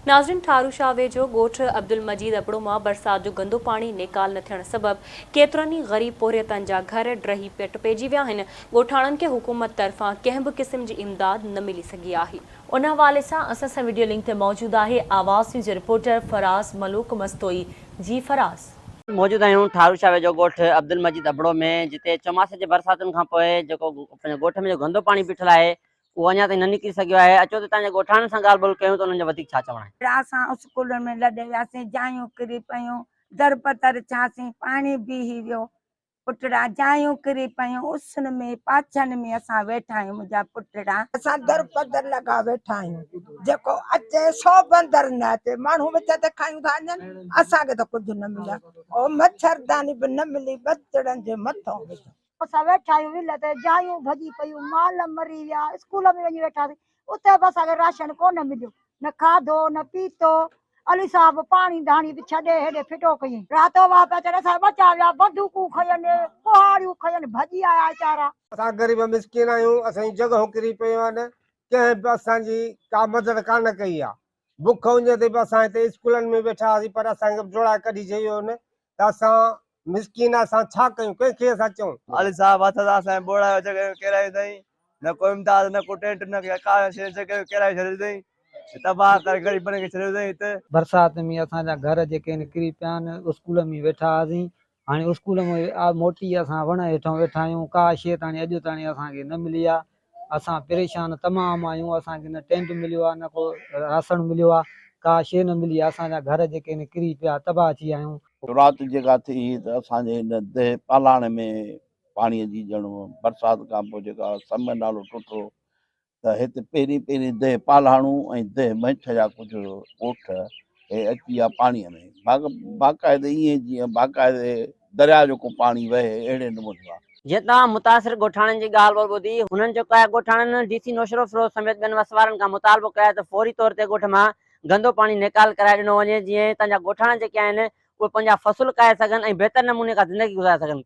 ناظرين ٺارو شاهه ويجهو ڳوٺ عبدالمجيد ابڙو مان برسات جو گندو پاڻي نيڪال نه ٿيڻ سبب ڪيترن ئي غريب پورهيتن جا گهر ڊهي پٽ پئجي ويا آهن، ڳوٺاڻن کي حڪومت طرفان ڪنهن به قسم جي امداد نه ملي سگهي آهي. ان حوالي سان اسان سان وڊيو لنڪ تي موجود آهي آواز نيوز جو رپورٽر فراز ملوڪ مستوئي جي فراز. موجود آهيون ٺارو شاهه ويجهو ڳوٺ عبدالمجيد ابڙو ۾ جتي چوماسي جي برساتن کانپوء جيڪو ڳوٺ ۾ جو گندو پاڻي بيٺل آهي اهو اڃا تائين نه نڪري سگهيو آهي، اچو ته هتان جي ڳوٺاڻن سان ڳالهه ٻولهه ڪيون ته انهن جو وڌيڪ ڇا چوڻ آهي. اسان اسڪولن ۾ لڏي وياسين، جايون ڪري پيون، در پتر ٿياسين، پاڻي بيهي ويو، پٽڙا جايون ڪري پيون، اسن ۾ پاڇن ۾ اسان ويٺا آهيون منهنجا پٽڙا. اسان در پدر لڳا ويٺا آهيون، جيڪو اچي سو به اندر نه اچي، ماڻهو وچ تي کايون ٿا وڃن، اسان کي ته ڪجهه نه مليو، او مڇرداني به نه ملي، ٻچڙن جي مٿان وڌو. اسان ويٺا آهيون ول تي جايون ڀڄي پيون مال مري ويا اسڪول ۾ وڃي ويٺاسين اتي به اسان کي راشن ڪونه مليو نه کاڌو نه پيتو علي صاحب پاڻي ڌاڻي به ڇڏي هيڏي ڦٽو ڪيائين راتو واهه پيا چڙهي اسان جا ٻچا ويا بندوقون کنين ڪهاڙيون کنين ڀڄي آيا ويچارا. اسان غريب مسڪين آهيون اسان جون جڳهون ڪري پيون آهن ڪنهن به اسان جي ڪا مدد ڪانه ڪئي آهي بک اڃ تي به اسان هتي اسڪولن ۾ ويٺا هئاسين پر اسان کي به ڊوڙائي ڪڍي ڇڏيو هن ته اسان مسڪين اسان ڇا ڪيون ڪنهن کي اسان چئون. علي صاحب هٿ سان اسان کي ٻوڙايو جڳهيون ڪيرايون اٿائين نه ڪو امداد نه ڪو ٽينٽ نه ڪا شيء جڳهيون ڪيرائي ڇڏيون اٿائين تباهه ڪري غريبن کي ڇڏيو اٿائين هتي. برسات ۾ اسان جا گهر جيڪي آهن ڪري پيا آهن اسڪول ۾ ويٺا هئاسين هاڻي اسڪول مان موٽي اسان وڻ هيٺان ويٺا آهيون، ڪا شيء تاڻي اڄ تاڻي اسان کي نه ملي آهي، اسان پريشان تمام آهيون، اسان کي نه ٽينٽ مليو آهي نه ڪو راسڻ مليو آهي، ڪا شيء نه ملي آهي، اسان جا گهر جيڪي آهن ڪري پيا تباهه ٿي ويا آهيون. رات جيڪا ٿي هئي ته اسان جي هن ديهه پالاڻ ۾ پاڻي جي ڄڻ برسات کان پوء جيڪا سم نالو ٽٽو ته هت پهرين پهرين ديهه پالهاڻو ۽ ديهه مهڇ جا ڪجهه ڳوٺ هي اچي ويا پاڻيء ۾ باقاعدي ائين جيئن باقاعدي درياء جو ڪو پاڻي وهي اهڙي نموني سان. جيئن توهان متاثر ڳوٺاڻن جي ڳالهه ٻولهه ٻڌي، هنن چيو ته ڳوٺاڻن ڊي سي نوشهروفيروز سميت ٻين وس وارن کان مطالبو ڪيو آهي ته فوري طور تي ڳوٺ مان گندو پاڻي نيڪال ڪرائي ڏنو وڃي جيئن هتان جا ڳوٺاڻا جيڪي آهن اهي پنهنجا فصل ڪاهي سگهن ۽ بهتر نموني کان زندگي گذاري سگهن.